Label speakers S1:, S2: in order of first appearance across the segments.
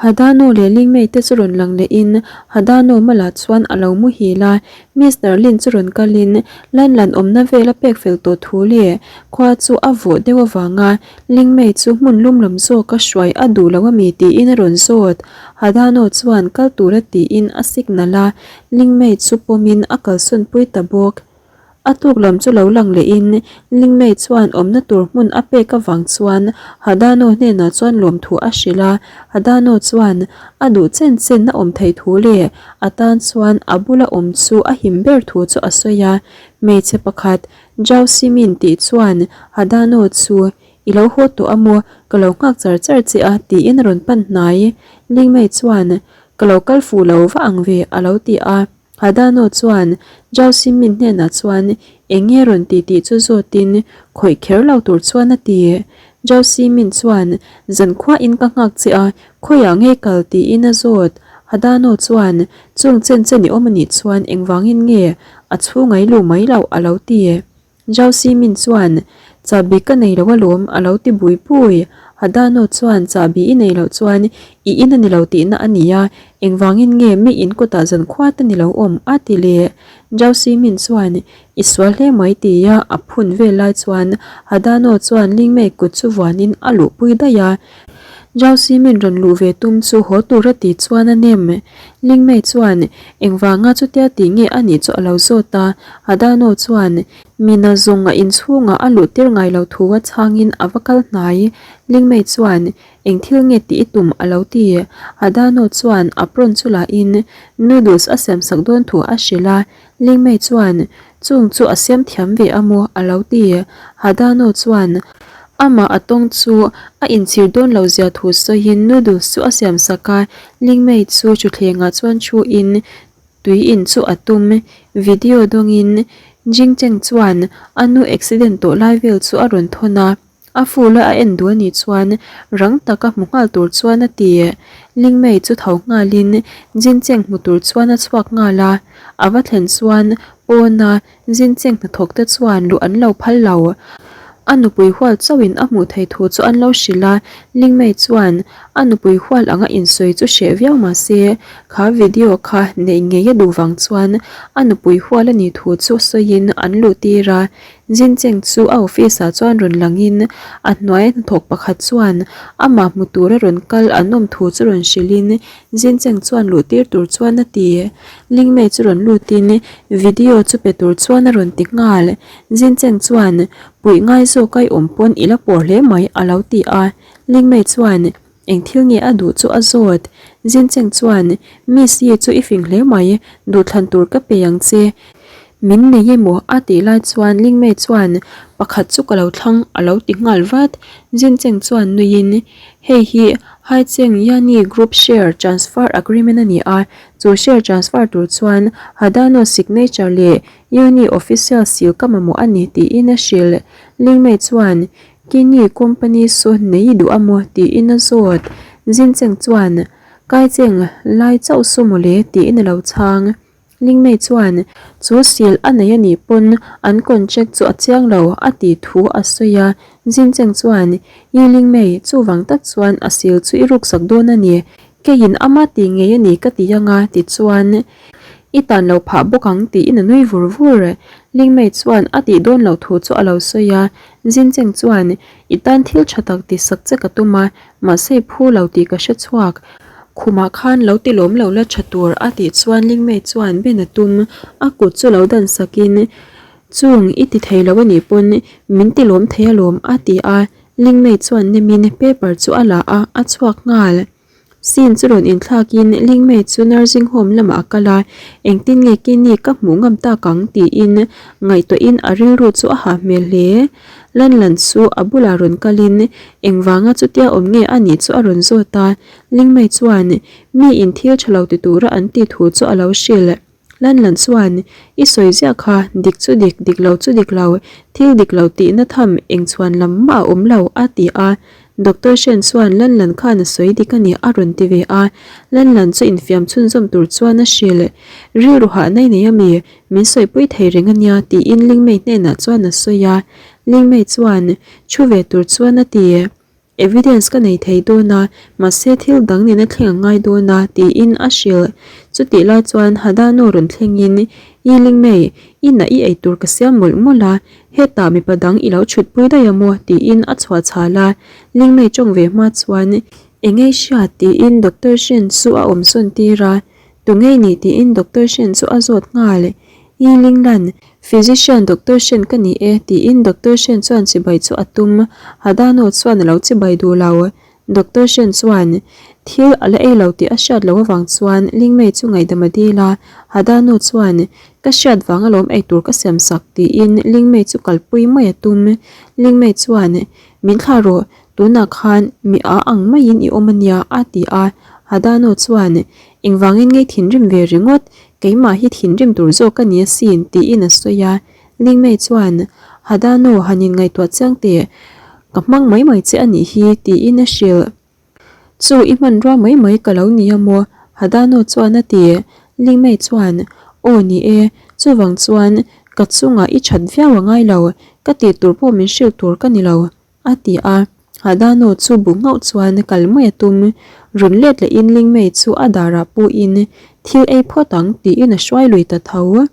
S1: Hadano leh Lingmei te chu rawn lang lehin Hadano malah chuan a lo muhil a, Mister Lin chu rawn kalin lan lan awmna vel a pek fel tawh thu leh khua chu a vawh deuh avanga Lingmei chu hmun lum lam zawka hruai a duh lo ami tiin a rawn zawt. Hadano chuan kal tura tiin a signal a, Lingmei chu pawmin a kalsawn pui ta bawk. A tuk lam chu lo lang lehin Lingmei chuan awmna tur hmun a pek avang chuan Hadano hnenah chuan lawmthu a hrilh a, Hadano chuan a duh chen chen a awm thei thu leh a tan chuan a bula awm chu a him ber thu chu a sawi a. Hmeichhe pakhat Zhao Ximin tih chuan Hadano chu I lo haw tawh a maw? Ka lo nghak char char che a tiin a rawn pan hnai. Lingmei chuan Ka lo kal fuh lo va ang ve a lo ti a. Hadano chuan Zhao Xinmin hnenah chuan eng nge rawn ti tih chu zawtin khawih kher lo tur chuan a ti. Zhao Xinmin chuan Zankhuain ka nghak che a, khawiah nge kal tiin a zawt. Hadano chuan Chung chen chen i awm anih chuan engvangin nge a chhungai luh mai loh a lo ti. Zhao Ximin chuan, Chahbi ka nei lo alawm, a lo ti bui bui. Hadano chuan, Chahbi i nei loh chuan i in a ni lo tihna a ni a, engvangin nge mi in kutah zan khuat a ni lo awm? a ti leh. Zhao Ximin chuan, I sual hle mai tia a phun vel lai chuan Hadano chuan Lingmei kut chu vuanin a luhpui daih a. Zhao Ximin rawn luh ve tum chu haw tur a ti chuan a nem. Lingmei chuan, Engvanga chutia tih nge a nih chu a lo zawt a, Hadano chuan, Mina zawng a inchhungah a luh tir ngai lo thu a chhangin a va kal hnai. Lingmei chuan, Eng thil nge tih i tum a lo ti. Hadano chuan apron chu lahin noodles a siamsak dawn thu a hrilh a, Lingmei chuan, Chung chu a siam thiam ve a maw? a lo ti. Hadano chuan amah a tawng chu a inchhir dawn lo zia thu sawiin noodles chu a siam sak a, Lingmei chu thutthlengah chuan thuin tui in chu a tum. Video dawngin Jingcheng chuan a nu accident tawh lai vel chu a rawn thawn a. A phul a a en duh a nih chuan rang taka hmu nghal tur chuan a ti. Lingmei chu tho nghalin Jincheng hmu tur chuan a chhuak nghal a, a va thlen chuan pawna Jincheng hnathawk te chuan luh an lo phal lo. A nupui hual chauhin a hmuh thei thu chu an lo hrilh a, Lingmei chuan a nupui hual anga insawi chu hreh viau mah se kha video kha neih ngei a duh vang chuan a nupui hual a nih thu chu sawiin an luh tir a. Jincheng chu a office ah chuan rawn langin a hnuai hnathawk pakhat chuan amah hmu tura rawn kal an awm thu chu rawn hrilhin Jincheng chuan luh tir tur chuan a ti. Lingmei chu rawn lutin video chu pe tur chuan a rawn ti nghal. Jincheng chuan puih ngai zawk a i awm pawn i la pawr hle mai a lo ti a. Lingmei chuan Eng thil nge a duh chu a zawt. Jincheng chuan, Miss Yi chu i fing hle mai, duhthlan tur ka pe ang che. Min nei emaw a tih lai chuan Lingmei chuan, Pakhat chu ka lo thlang a lo ti nghal vat. Jincheng chuan nuiin, Hei hi Haicheng Yani Group Share Transfer Agreement a ni a, chu share transfer tur chuan Hadano signature leh Yuni official seal ka mamawh a ni tiin a hrilh. Lingmei chuan, Kini company saw nei duh a maw tiin a zawt. Jincheng chuan, Kaicheng, lai chauh saw mawle tiin a lo chhang. Lingmei chuan, Chu sil a nei a nih pawn an contract chu a chiang lo a tih thu a sawi a. Jincheng chuan, Yi Lingmei, chuvang tak chuan a sil chu i ruksak dawn a ni. Keiin ama tih ngei a ni ka ti ang a tichuan i tan lo phah bawk ang tiin a nui vur vur. Lingmei chuan a tih dawn loh thu chu a lo sawi a. Jincheng chuan, I tan thil tha tak ti sak che ka tum a, mahse i phu lo tih ka hre chhuak. Khumah khan lo ti lawm lo la tha tur a tih chuan Lingmei chuan ben a tum, a kut chu lo dan sakin, Chung, i ti thei lo a nih pawn min ti lawm thei alawm a ti a, Lingmei chuan nemin paper chu a la a, a chhuak nghal. Scene chu rawn inthlakin Lingmei chu nursing home lamah a kal a, engtin nge Kenny ka hmuh ngam tak ang tiin ngaihtuahin a rilru chu a hah hmel hle. Lanlan chu a bulah rawn kalin engvanga chutia awm nge a nih chu a rawn zawt a, Lingmei chuan mi in thil tha lo ti tura an tih thu chu a lo hrilh. Lanlan chuan, I sawi ziah kha, dik chu dik, dik lo chu dik lo, thil dik lo tihna tham eng chhuan lam mah a awm lo, a ti a. Doctor Shen chuan Lanlan khan a sawi dik a ni a rawn ti ve a. Lanlan chu infiam chhunzawm tur chuan a hrilh. Rilru hah nai nei a mi, min sawipui thei reng a nia, tiin Lingmei hnenah chuan a sawi a. Lingmei chuan, Thu ve tur chuan a ti. Evidence ka nei thei dawn a, mahse thil dang nena thleng a ngai dawn a, tiin a hrilh. Chutih lai chuan Hadano rawn thlengin, I Lingmei, inah i eitur ka siam mawlh mawlh a, hetah mipa dang i lo chhutpui daih a maw? tiin a chhuah chhal a. Lingmei tawng ve hma chuan, Engei hria? tiin Doctor Shen chu a awmsawn tir a. Tungei ni? tiin Doctor Shen chu a zawt nghal. I Linglan, Physician Doctor Shen ka ni e, tiin Doctor Shen chuan chibai chu a tum. Hadano chuan a lo chibai duh lo. Doctor Shen chuan thil a la ei lo tih a hriat loh avang chuan Lingmei chu ngaihdam a dil a. Hadano chuan, Ka hriat vang alawm ei tur ka siam sak, tiin Lingmei chu kalpui mai a tum. Lingmei chuan, Min thlah rawh, tunah khan mi a ang maiin i awm a nia, a ti a. Hadano chuan, Engvangin ngei thinrim ve ringawt, keimah hi thinrim tur zawk ka ni asin, tiin a sawi a. Lingmei chuan, Hadano, han in ngaihtuah chiang teh, ka hmang mai mai che a nih hi, tiin a hrilh. Chu i hmanrua mai mai ka lo ni a maw? Hadano chuan a ti. Lingmei chuan, Aw ni e, chuvang chuan ka chungah i that viau a ngai lo, ka tih tur pawh min hrilh tur ka ni lo. A ti a, Hadano chu bu nghauh chuan kal mai a tum. Rawn let lehin Lingmei chu a darah puhin thil ei phawt ang tiin a hruai lui ta tho.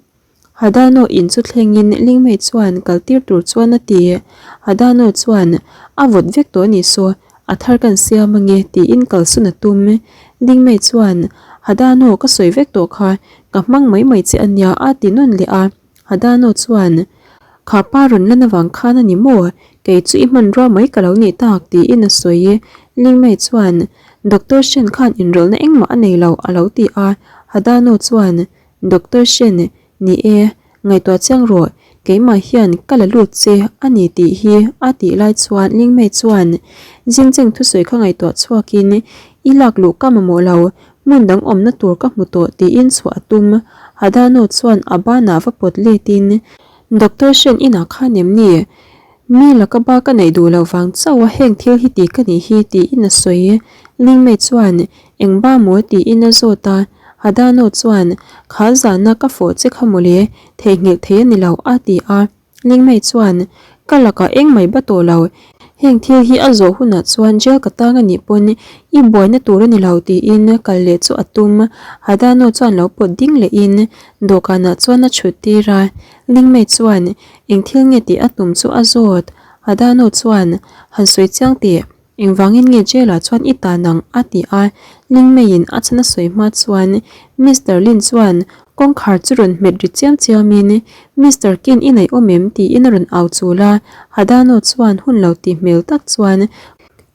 S1: Hadano in chu thlengin Lingmei chuan kal tir tur chuan a ti. Hadano chuan, A vawt vek tawh a nih saw, a thar kan siam ange tiin kalsawn a tum. Lingmei chuan, Hadano ka sawi vek tawh kha, ka hmang mai mai che a nia a ti nawn leh a. Hadano chuan, Kha pa rawn lan avang khan a ni maw? Kei chu i hmanrua mai ka lo nih tak, tiin a sawi. Lingmei chuan, Doctor Shen khan inrawlhna engmah a nei lo, a lo ti a. Hadano chuan, Doctor Shen, ni e, ngaihtuah chiang rawh, keimah hian ka la lut che a ni tih hi, a tih lai chuan Lingmei chuan Jingcheng thusawi kha ngaihtuah chhuakin, I lak luh ka mamawh lo, Hmun dang awmna tur ka hmu tawh tiin chhuah a tum. Hadano chuan a banah va pawt letin, Doctor Shen inah khan em ni? Mi laka ba ka neih duh loh vang chauh a heng thil hi ti ka nih hi tiin a sawi. Lingmei chuan, Eng ba maw? tiin a zawt a. Hadano chuan, Kha zana ka fawh che kha mawle, theihnghilh thei a ni lo a ti a. Lingmei chuan, Ka lakah eng mai ba tawh lo, heng thil hi a zawh hunah chuan jail ka tang a nih pawn i buaina tur a ni lo tiin kal leh chu a tum. Hadano chuan lo pawt ding lehin dawhkanah chuan a chhut tir a. Lingmei chuan eng thil nge tih a tum chu a zawt. Hadano chuan, Han sawi chiang teh. Engvangin nge jail ah chuan i tan ang? a ti a, Lingmeiin a chhan a sawi hma chuan Mister Lin chuan kawngkhar chu rawn hmet ri chiam chiam in Mister Kin i neih awm em? tiin a rawn au chul a, Hadano chuan hun lo tih hmel tak chuan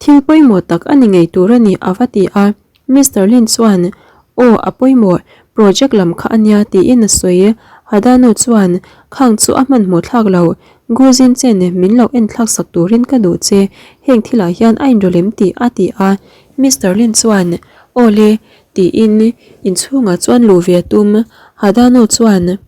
S1: thil pawimawh tak a ni ngei tur a ni a va ti a. Mister Lin chuan, Aw, a pawimawh, project lam kha a nia, tiin a sawi. Hadano chuan, Khang chu a hmanhmawh thlak lo, Gu Jin Chen min lo en thlak sak turin ka duh che, heng thilah hian a inrawlh em tih a ti a. Mister Lin chuan, Aw le, tiin inchhungah chuan luh ve a tum. Hadano chuan,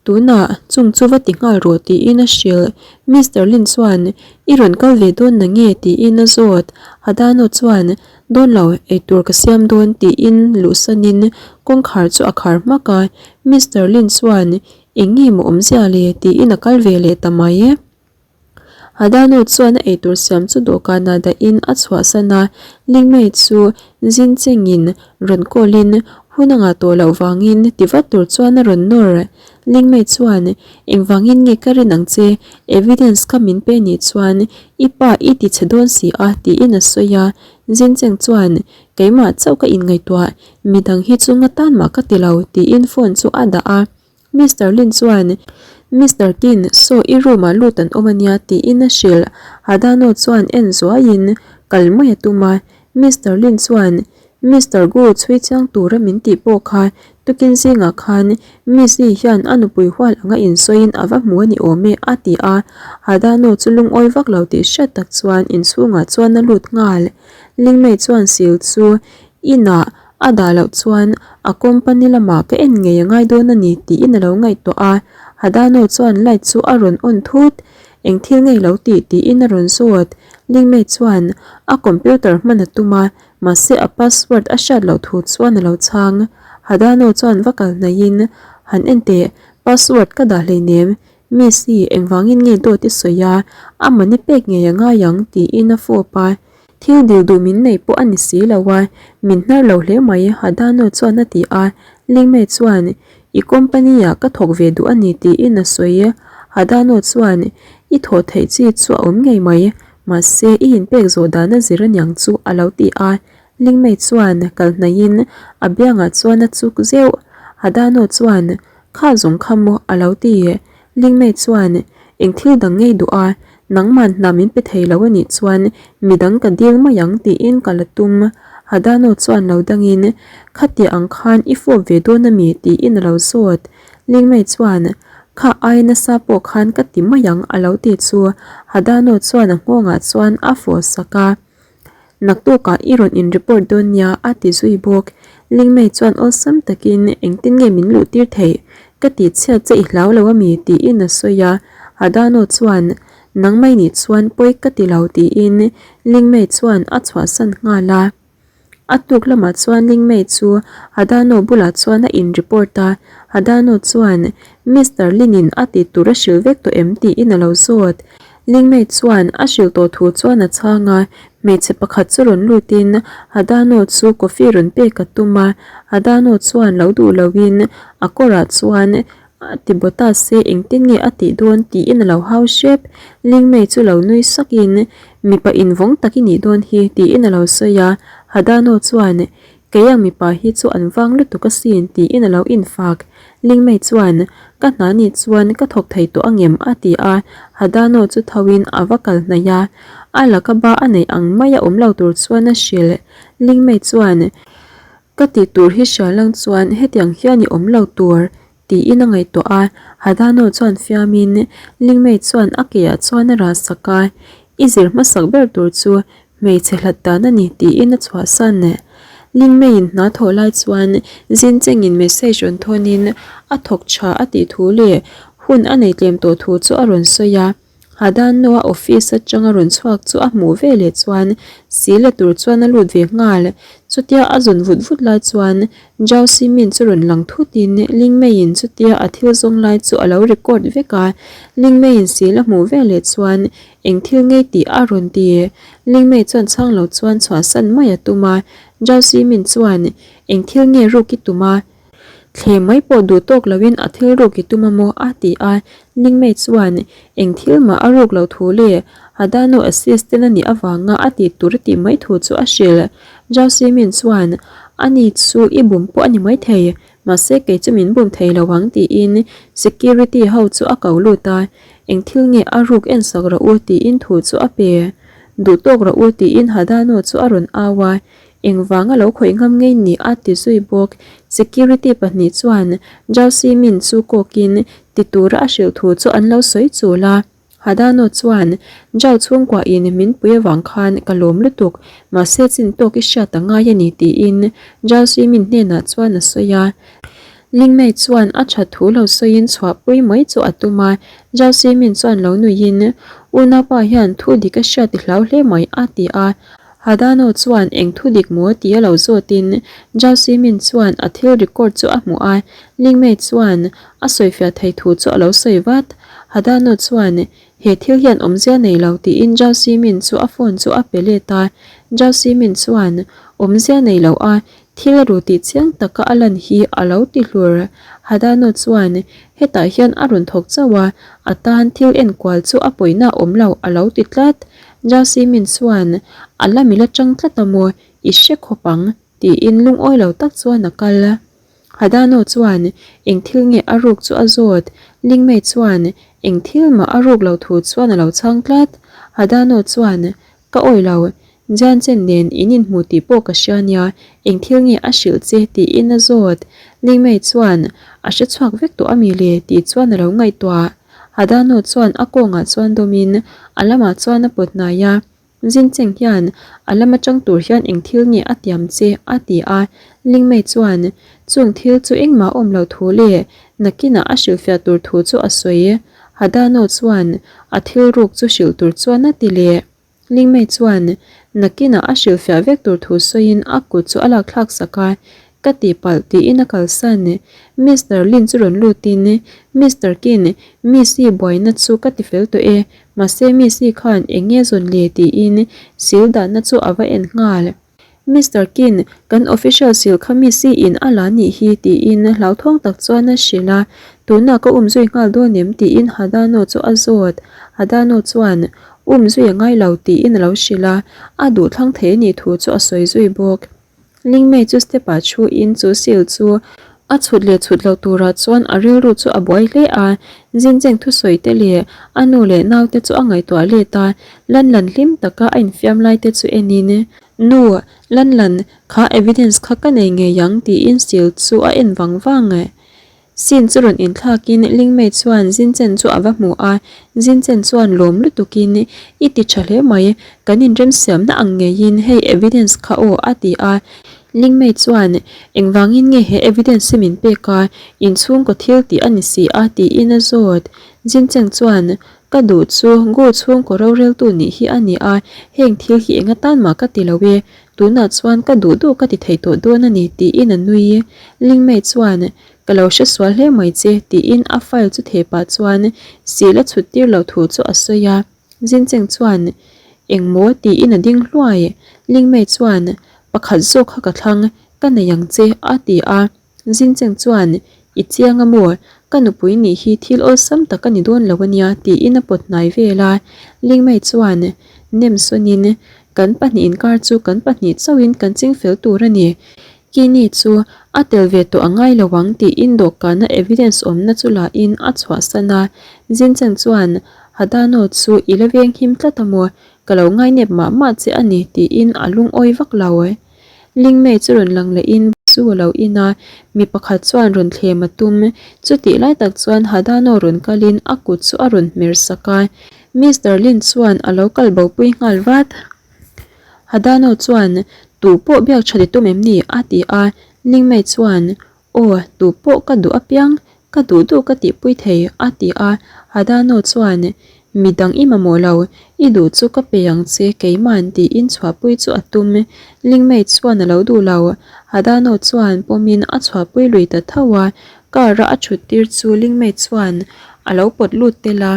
S1: Tunah chung chu va ti nghal rawh tiin a hrilh. Mister Lin chuan, I rawn kal ve dawn na nge? tiin a zawt. Hadano chuan, Dawn lo, eitur ka siam dawn tiin luhsanin kawngkhar chu a khar hmak a. Mister Lin chuan, Eng nge maw awmzia le? tiin a kal ve leh ta mai. Hadano chuan a eitur siam chu dawhkanah dahin a chhuahsan a, Lingmei chu zin chengin rawn call-in hun a ngah tawh loh vangin ti vat tur chuan a rawn nawr. Lingmei chuan, Engvangin nge ka rin ang che, evidence kha min pe nih chuan i pa i ti chhe dawn si a, tiin a sawi a. Zin cheng chuan, Keimah chauh ka inngaihtuah, midang hi chu nga tan mah ka ti lo, tiin phone chu a dah a. Mister Lin chuan, Mister Kin, saw i room ah lut an awm ania tiin a hrilh. Hadano chuan en zuaiin kal mai a tum a. Mister Lin chuan, Mister Gu chhui chiang tura min tih pawh kha tukin zingah khan Miss Lee hian a nupui hual anga insawiin a va hmu a ni awm e a ti a. Hadano chu lungawi vak lo tih hriat tak chuan inchhungah chuan a lut nghal. Lingmei chuan sil chu inah A dah loh chuan a company lamah ka en ngei a ngai dawn a ni tiin a lo ngaihtuah a, Hadano chuan light chu a rawn on thut. Eng thil ngei lo tih tiin a rawn zawt. Lingmei chuan a computer hman a tum a, mahse a password a hriat loh thu chuan a lo chhang. Hadano chuan va kal hnaihin, Han en teh, password ka dah hleinem, Miss i engvangin nge dawt i sawi a, a money pek ngei a ngai ang tiin a fawp a. Thil dil duh min nei pawh a ni si lo a, min hnar lo hle mai Hadano chuan a ti a. Lingmei chuan, I company ah ka thawk ve duh a ni tiin a sawi. Hadano chuan, I thawh theih chi chu a awm ngei mai, mahse i inpek zawh dan a zir aniang chu a lo ti a. Lingmei chuan kal hnaihin a biangah chuan a chuk zeuh. Hadano chuan, Kha zawng kha maw a lo ti. Lingmei chuan, Eng thil dang ngei duh a, nangman hna min pe thei lo a nih chuan midang ka dil mai ang tiin ka la tum. Hadano chuan lo dangin, Khatia ang khan i fawp ve dawn a mi? tiin a lo zawt. Lingmei chuan, Kha ai nasa pawh khan ka ti mai ang a lo ti chu Hadano chuan a nghawngah chuan a fawh sak a. Naktukah i rawn in report dawn nia a ti zui bawk. Lingmei chuan awlsam takin engtin nge min luh tir theih? Ka tih chhiat che i hlau lo ami? tiin a sawi a. Hadano chuan nangmai nih chuan pawi ka ti lo tiin Lingmei chuan a chhuahsan nghal a. A tuk lamah chuan Lingmei chu Hadano bulah chuan a in report a. Hadano chuan Mister Lin-in a tih tur a hrilh vek tawh em tiin a lo zawt. Lingmei chuan a hrilh tawh thu chuan a chhang a, hmeichhe pakhat chu rawn lutin Hadano chu coffee rawn pek a tum a, Hadano chuan lo duh loin a kawrah chuan a ti baw ta se engtin nge a tih dawn tiin a lo hau hrep. Lingmei chu lo nui sakin mipa invawng tak i nih dawn hi tiin a lo sawi a, Hadano chuan Kei ang mipa hi chu an vang lutuk asin tiin a lo infak. Lingmei chuan, Ka hna nih chuan ka thawk thei tawh angem? a ti a, Hadano chu thoin a va kal hnaih a. A laka ba a neih ang maia awm lo tur chuan a hrilh. Lingmei chuan, Ka tih tur hi hria lang chuan hetiang hian i awm lo tur Tiin a ngaihtuah a, Hadano chuan fiamin Lingmei chuan a keah chuan a rah sak a, I zir hmasak ber tur chu hmeichhe hlat dan a ni tiin a chhuahsan. Lingmeiin hna thawh lai chuan Zinchengin message rawn thawnin a thawk tha a tih thu leh hun a nei tlem tawh thu chu a rawn sawi a. Hadano a office atanga rawn chhuak chu a hmuh ve leh chuan si la tur chuan a lut ve nghal. Chutia a zawn vut vut lai chuan Zhao Ximin chu rawn lang thutin Lingmeiin chutia a thil zawng lai chu a lo record vek a. Lingmeiin si la hmuh ve leh chuan eng thil ngei tih a rawn ti. Lingmei chuan chhang lo chuan chhuahsan mai a tum a. Zhao Ximin chuan eng thil nge ruk i tum a? Thlem mai pawh duh tawk loin a thil ruk i tum a maw? a ti a. Lingmei chuan eng thil mah a ruk lo thu leh Hadano assistant a nih avanga a tih tur a tih mai thu chu a hrilh. Zhao Ximin chuan Ani chu i bum pawh a ni maithei, mahse kei chu min bum thei lo ang tiin security ho chu a ko lut a, eng thil nge a ruk en sak rawh u tiin thu chu a pe. Duh tawk rawh u tiin Hadano chu a rawn au a, Engvang a lo khawih ngam ngei ni a ti zui bawk. Security pahnih chuan Zhao Ximin chu kawkin ti tura a hrilh thu chu an lo sawi chul a. Hadano chuan Zhao chhungkua in min pui avang khan ka lawm lutuk, mahse chin tawk i hriat a ngai a ni tiin Zhao Ximin hnenah chuan a sawi a. Lingmei chuan a that thu lo sawiin chhuahpui mai chu a tum a, Zhao Ximin chuan lo nuiin Unaupa hian thu dik a hriat i hlau hle mai a ti a. Hadano chuan eng thu dik maw ti a lo zawtin Zhao Ximin chuan a thil record chu a hmuh a, Lingmei chuan a sawifiah thei thu chu a lo sawi vat. Hadano chuan he thil hian awmzia nei lo tiin Zhao Ximin chu a phone chu a pe let a, Zhao Ximin chuan awmzia nei lo a thil a ru tih chiang taka a lan hi a lo ti hlur. Hadano chuan hetah hian a rawn thawk chauh a, a tan thil enkual chu a pawina awm lo a lo ti tlat. Zhao Ximin chuan a la mila tang tlat a maw, i hre khawp ang, tiin lungawi lo tak chuan a kal. Hadano chuan eng thil nge a ruk chu a zawt, Lingmei chuan eng thil mah a ruk lo thu chuan a lo chhang tlat. Hadano chuan, Ka awi lo, Jian Chen nen in inhmu tih pawh ka hria nia, eng thil nge a hrilh che tiin a zawt. Lingmei chuan, A hre chhuak vek tawh a mi le tih chuan a lo ngaihtuah. Hadano chuan a kawngah chuan dawmin a lamah chuan a pawt hnai a, Zincheng hian a lam atang tur hian eng thil nge a tiam che a ti a, Lingmei chuan chung thil chu engmah awm lo thu leh nakinah a hrilhfiah tur thu chu a sawi. Hadano chuan a thil ruk chu hrilh tur chuan a ti leh. Lingmei chuan nakinah a hrilhfiah vek tur thu sawiin a kut chu a lak thlak sak a, Ka tihpalh tiin a kalsan. Mister Lin chu rawn lutin, Mister Kin, Miss i buaina chu ka tifel tawh e, Mahse Missy khan eng nge zawn le tiin sil dahna chu a va en nghal. Mister Kin, kan official sil kha Missy in a la nih hi tiin hlauthawng tak chuan a hrilh a. Tunah ka um zui nghal dawn em tiin Hadano chu a zawt. Hadano chuan um zui a ngai lo tiin a lo hrilh a, a duh thlang thei a nih thu chu a sawi zui bawk. Lingmei chu step ah thu in chu seal chu a chhut leh chhut loh turah chuan a rilru chu a buai hle a, Zincheng thusawi te leh a nu leh naute chu a ngaihtuah let a, Lan Lan hlim taka a infiam lai te chu en in, Nu, Lan Lan, kha evidence kha ka nei ngei ang tiin seal chu a en vang vang. Sin chu rawn inthlakin Lingmei chuan Zinchen chu a va hmu a, Zinchen chuan lawm lutukin, I ti tha hle mai, kan inremsiamna ang ngeiin hei evidence kha aw a ti a. Lingmei chuan, Engvangin nge he evidence hi min pek a, inchhungkaw thil tih a ni si a tiin a zawt. Zinchen chuan, Ka duh chu Gu chhungkaw roreltu nih hi a ni a, heng thil hi eng atan mah ka ti lo e, Tunah chuan ka duh duh ka ti thei tawh dawn a ni tiin a nui. Lingmei chuan, Ka lo hre sual hle mai che tiin a file chu theh pah chuan sil a chhut tir loh thu chu a sawi a. Zincheng chuan, Engmaw? tiin a ding hluai. Lingmei chuan, Pakhat zawk kha ka thlang, ka nei ang che a ti a. Zincheng chuan, I chiang a maw? Ka nupui nih hi thil awlsam tak a ni dawn lo a nia, tiin a pawt hnai vel a. Lingmei chuan nem sawnin, Kan pahnih inkar chu kan pahnih chauhin kan ching fel tur a ni. Kini chu a tel ve tawh a ngai lo ang, tiin dawhkana evidence awmna chu lahin a chhuahsan a. Zincheng chuan, Hadano chu i la veng him tlat a maw? Ka lo ngainep mah mah che a ni, tiin a lungawi vak lo. Lingmei chu rawn lang lehin zu a lo in a, mi pakhat chuan rawn thlem a tum. Chutih lai tak chuan Hadano rawn kalin a kut chu a rawn hmer sak a, Mister Lin chuan a lo kal bopui nghal vat. Hadano chuan, Tu pawh biak tha ti tum em ni? a ti a, Lingmei chuan, Aw, tu pawh ka duh apiang, ka duh duh ka tihpui thei, a ti a. Hadano chuan, Mi dang i mamawh lo, i duh chu ka pe ang che, keima'n tiin chhuahpui chu a tum. Lingmei chuan a lo duh lo. Hadano chuan pawmin a chhuahpui lui ta tho a, car-a a thut tir chu Lingmei chuan a lo pawt lut tel a.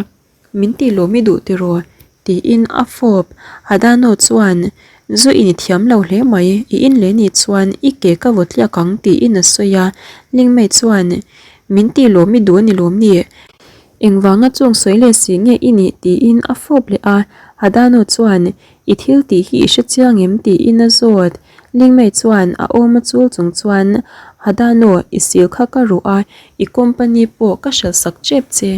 S1: Min tih lawm i duh tiraw? tiin a fawp. Hadano chuan, Zu in i thiam lo hle mai, i in leh nih chuan i ke ka vaw tliak ang tiin a sawi a. Lingmei chuan, Min tih lawm i duh a ni lawm ni? Engvanga chung sawi leh si nge i nih? tiin a fawp leh a. Hadano chuan, I thil tih hi i hre chiang em? tiin a zawt. Lingmei chuan a awm a chul chung chuan, Hadano, i sil kha ka ruh a, i company pawh ka hralh sak tep che.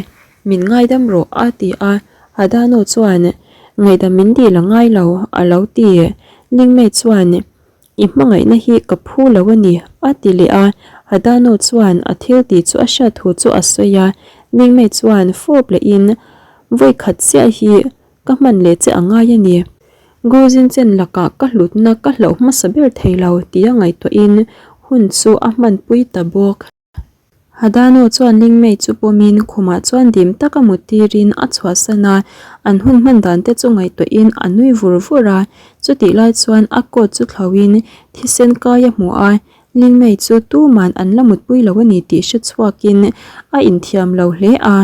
S1: Min ngaidam rawh a ti a, Hadano chuan, Ngaihdam min dil a ngai lo a lo ti. Lingmei chuan, I hmangaihna hi ka phu lo a ni a ti leh a, Hadano chuan a thil tih chu a hriat thu chu a sawi a, Lingmei chuan fawp lehin, Vawi khat chiah hi ka hman leh che a ngai a ni. Gozin chen lakah ka hlutna ka hlauh hmasa ber thei lo tia ngaihtuahin hun chu a hmanpui ta bawk. Hadano chuan Lingmei chu pawmin khumah chuan dim taka mut tirin a chhuahsan a, an hun hman dan te chu ngaihtuahin a nui vur vur a. Chutih lai chuan a coat chu thlauhin thisen kai a hmu a, Lingmei chu tuman an la mutpui lo a ni tih hre chhuakin a inthiam lo hle a.